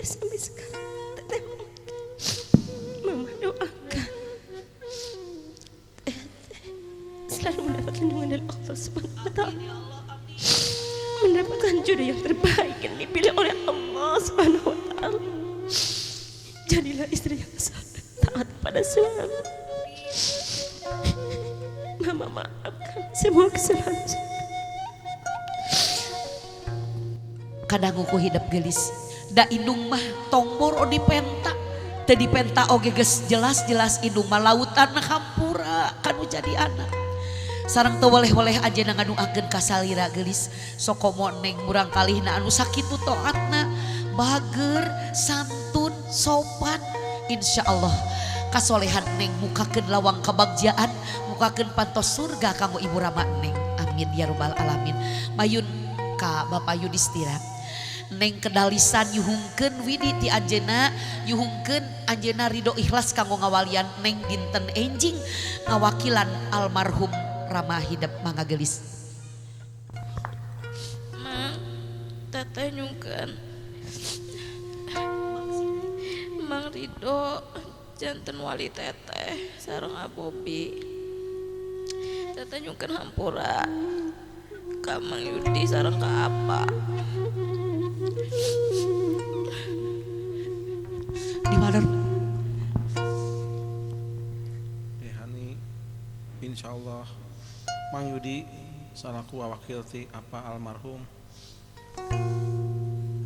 Sampai sekarang teteh mama doakan teteh selalu mendapat lindungan dari Allah Subhanahu wa Ta'ala, mendapatkan jodoh yang terbaik yang dipilih oleh Allah Subhanahu wa Ta'ala. Jadilah istri yang saleh, taat pada suami. Mama maafkan semua kesalahan. Kadang ku hidep gelis da indung mah tong boro dipenta, teu dipenta oge geus jelas-jelas indung mah lautan hampura kanu jadi anak. Sareng teu weleh-weleh ajeuna ngaduakeun ka salira gelis, sokomo neng murang kalihna anu sakitu taatna, bager, santun, sopan. Insyaallah kasolehan neng mukakeun lawang kebagjaan, mukakeun pantos surga kanggo ibu rama neng. Amin ya robbal alamin. Mayun ka Bapak Yudhistira. Neng kedalisan nyuhungkeun widi ti anjeunna, nyuhungkeun anjeunna ridho ikhlas kanggo ngawalian neng dinten enjing ngawakilan almarhum Rama hidep mangga gelis. Mang, teteh nyungkeun Mang Ridho janten wali teteh sareng Abobi. Teteh nyungkeun hampura ka Mang Yudi sareng ka apa. Di mana? Teh Hani, insyaallah Mang Yudi salaku wakil ti apa almarhum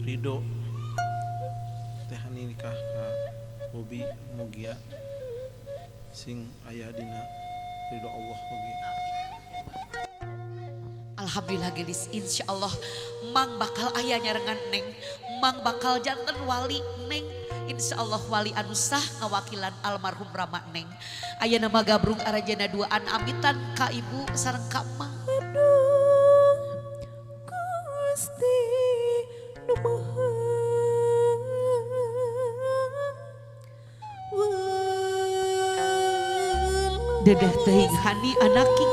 Ridho Teh Hani nikah ka Bobi, mugia sing aya dina ridho Allah oge. Alhamdulillah gelis, insyaallah Mang bakal aya nyarengan neng, Mang bakal janten wali neng, insyaallah wali anu sah ngawakilan almarhum Rama neng. Aya nama gabrung arajana duaan amitan ka ibu sareng ka Mang. Aduh, Gusti nu maha Dedeh teuing Hani anaking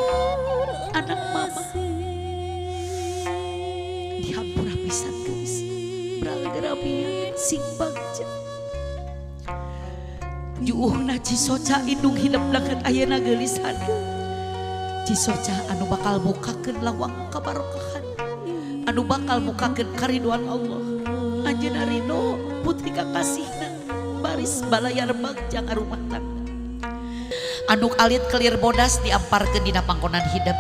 anak mama dihampura pisan geus bralgerabia sing bagja juuhna Cisoca indung hidep banget ayeuna geulis Hani. Cisoca anu bakal bukakeun lawang kabarokahan, anu bakal bukakeun kariduan Allah. Anjeunna ridho putri kakasihna baris balayar bagja ngarumah tangga. Anduk alit kelir bodas diamparkeun dina pangkonan hidep.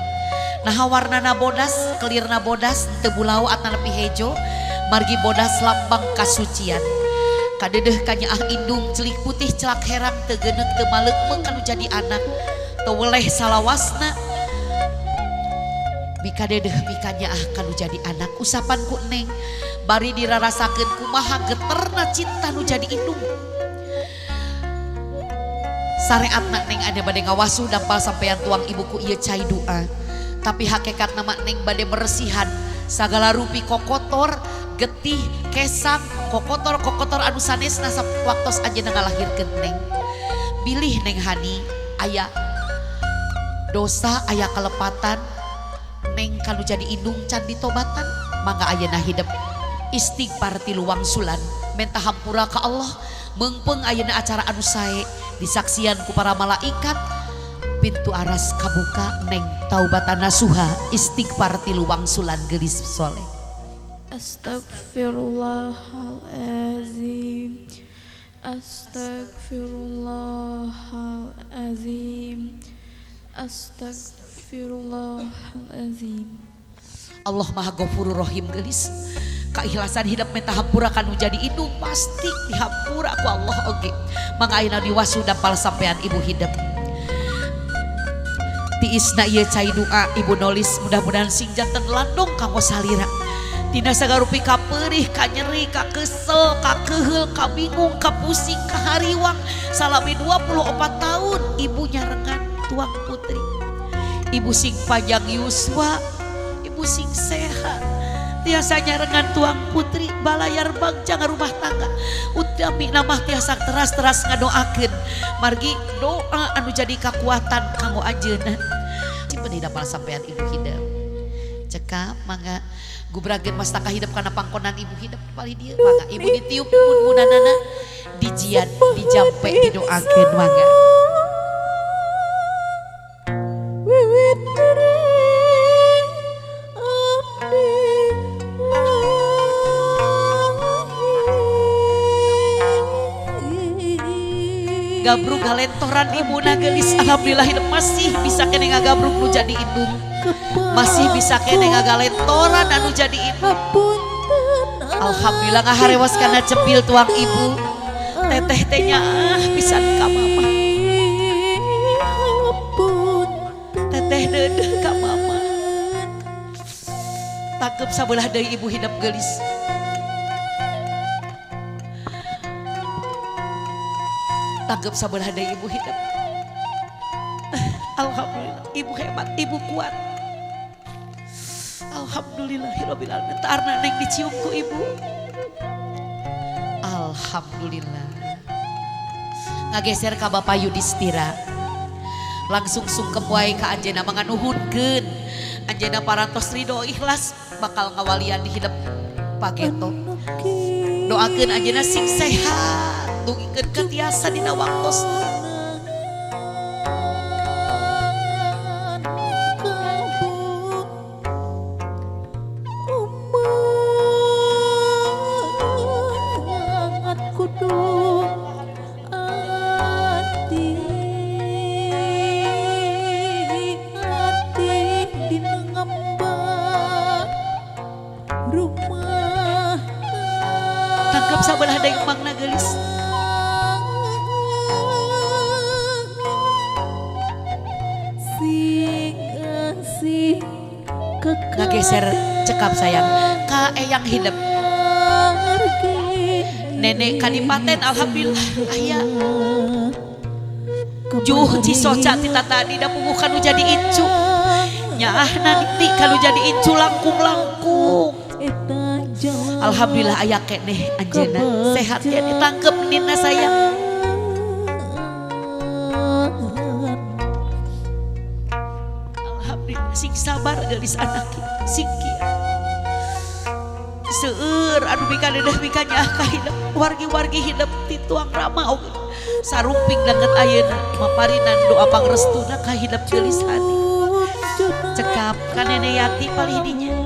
Naha warnana bodas, kelirna bodas, teu bulau atanapi hejo, margi bodas lambang kasucian. Kadedeh kanyaah indung celik putih celak herang teu geuneuk teu maleukmeuk kanu jadi anak. Teu weleh salawasna. Mikadedeh mikanyaah kanu jadi anak. Usapan ku neng bari dirarasakeun kumaha geterna cinta nu jadi indung. Sareatna neng ada bade ngawasuh dampal sampean tuang ibuku ieu cai doa. Tapi hakikat nama neng bade meresihan sagala rupi kokotor, getih, kesang, kokotor-kokotor anu sanesna waktos anjeunna ngalahirkeun neng. Bilih neng Hani aya dosa, aya kelepatan neng kanu jadi indung can ditobatan, mangga ayeuna hidep istighfar tilu wangsulan menta hampura ka Allah. Meungpeung ayeuna acara anu sae disaksian ku para malaikat, pintu aras kabuka neng taubatan nasuha istighfar tilu wangsulan geulis soleh. Astagfirullahalazim, astagfirullahalazim, astagfirullahalazim. Allah Maha Ghafurur Rahim geulis. Keikhlasan hidup minta hampura kanu jadi indung pasti dihampura ku Allah oge. Mangga ayeuna diwasuh dampal sampean ibu hidup. Tiisna ieu cai doa ibu nolis mudah-mudahan sing janten landong kanggo salira. Tina sagarupi kaperih, kanyeri, kakesel, kakeheul, kabingung, kapusing, kahariwang salami 24 tahun ibu nyarengan tuang putri. Ibu sing panjang yuswa, ibu sing sehat. Tiasa nyarengan tuang putri balayar bagja ngarumah tangga. Utami namah tiasa teras-teras ngadoakeun. Margi doa anu jadi kakuatan kanggo anjeunna. Cipeni dapal sampean ibu hidep. Cekap mangga Gubrageun mastaka hidep kana pangkonan ibu hidep palih dieu mangga ibu ditiup mun-munanana dijian dijampe didoakeun mangga. Wiwit abdi Gabrug galentoran ibuna geulis alhamdulillah hidup masih bisa kene ngagabrug nu jadi indung. Masih bisa kene ngagalentoran anu jadi indung. Alhamdulillah ngaharewas kana cepil tuang ibu. Teteh teh nyaah pisan ka mama. Teteh deudeuh ka mama. Tangkep sabelah deui ibu hidup geulis. Tanggap sabelah deui ibu hidup. Alhamdulillah ibu hebat, ibu kuat. Alhamdulillahirabbil alamin. Tarna neng dicium ku ibu. Alhamdulillah. Ngageser ka Bapak Yudhistira. Langsung sungkem wae ka anjeunna manganuhunkeun. Anjeunna parantos ridho ikhlas bakal ngawalian di hidup pageto. Doakeun anjeunna sing sehat. Dugikeun ka tiasa dina waktosna. Tangkap sabelah deui mangna geulis. Ngageser cekap sayang ka eyang hidup. Nenek kadipaten alhamdulillah aya. Juh cisoca tita tadi da puguh kanu jadi incu. Nyaahna niti kanu jadi incu langkung-langkung. Alhamdulillah aya keneh anjeunna sehat keneh tangkep nina sayang. Alhamdulillah sing sabar geulis anak sing kiat. Seueur anu mika deudeuh mika nyaah ka hidup wargi-wargi hidup ti tuang rama oge sarumping danget ayeuna maparinan doa pangrestuna ka hidup geulis hati. Cekap ka Nenek Yati palih dinya.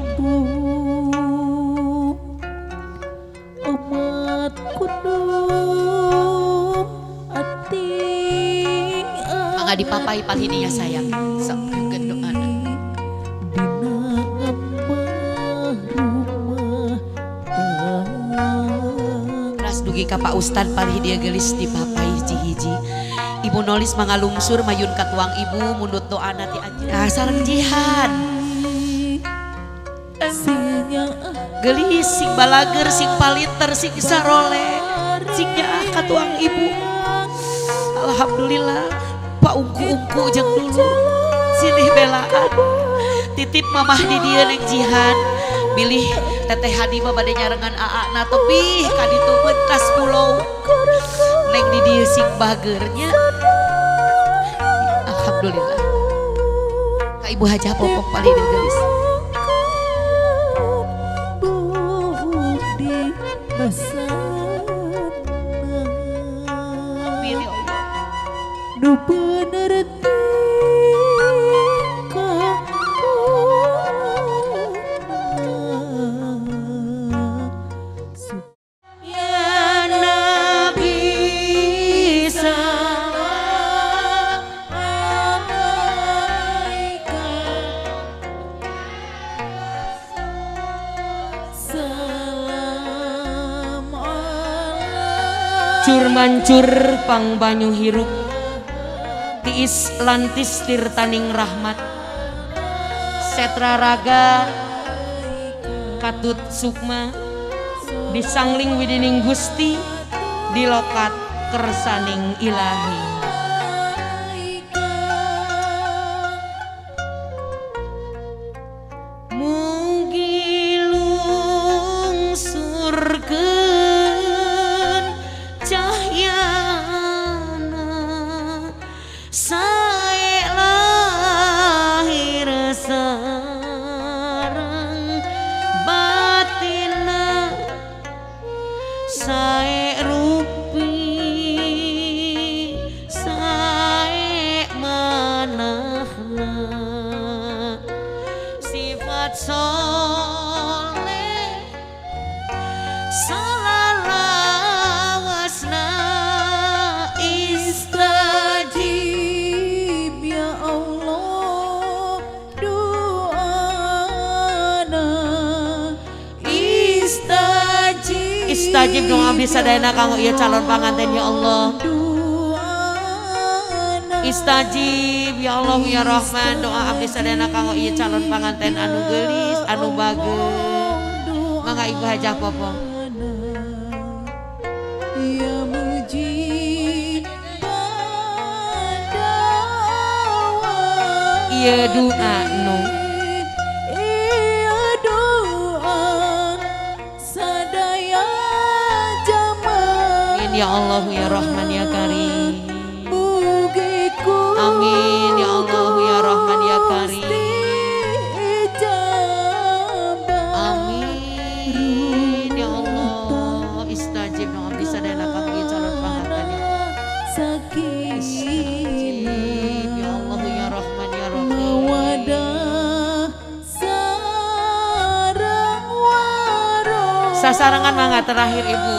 Mangga dipapai palih dinya sayang. Sok nyungkeun doana. Ras dugi ka Pak Ustad palih dia geulis dipapai hiji-hiji. Ibu Nolis mangalungsur mayun ka tuang ibu mundut doana ti anjeunna. Sareng jihan. Geulis sing balager sing paliter sing saroleh sing nyaah ka tuang ibu. Alhamdulillah Pak ungku-ungku jeung dulu silih belaan. Titip mamah di dieu neng jihan. Bilih teteh Hadi mah bade nyarengan aakna tebih ka ditu pentas pulau. Neng di dieu sing bagernya. Alhamdulillah. Ka Ibu Hajah Popok palih dieu geulis. Amin ya Allah. Nu bener Ya Nabi salam alaika salam alaika Cur mancur pang banyu hirup tiis lantis tirtaning rahmat setra raga katut sukma disangling widining Gusti dilokat kersaning ilahi. Mugi lungsurkeun cahyana sae lahir sareng Sae rupi sae manahna sifat soleh salalawasna Istajib ya Allah doana istajib Istajib dong abdi sadayana kanggo ieu calon panganten ya Allah. Istajib ya Allah ya Rahman doa abdi sadayana kanggo ieu calon panganten anu geulis anu bager. Mangga Ibu Hajah Popong. Ya mujib Ieu doa nu Iya doa sadaya jamaah. Amin ya Allah ya Rahman ya Karim. Mugiku Amin ya Allah ya Rahman ya Karim. Gusti ijabah. Amin ya Allah. Istajib dong abdi sadayana kanggo ieu calon panganten ya Allah. Sakinah Istajib ya Allah ya Rahman ya Rahim. Mawadah sareng warahmah. Sasarengan mangga terakhir Ibu.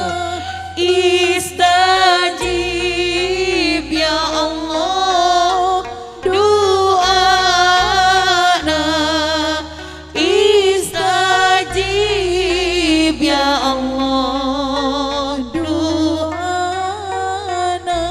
Istajib ya Allah doana istajib ya Allah doa Doana.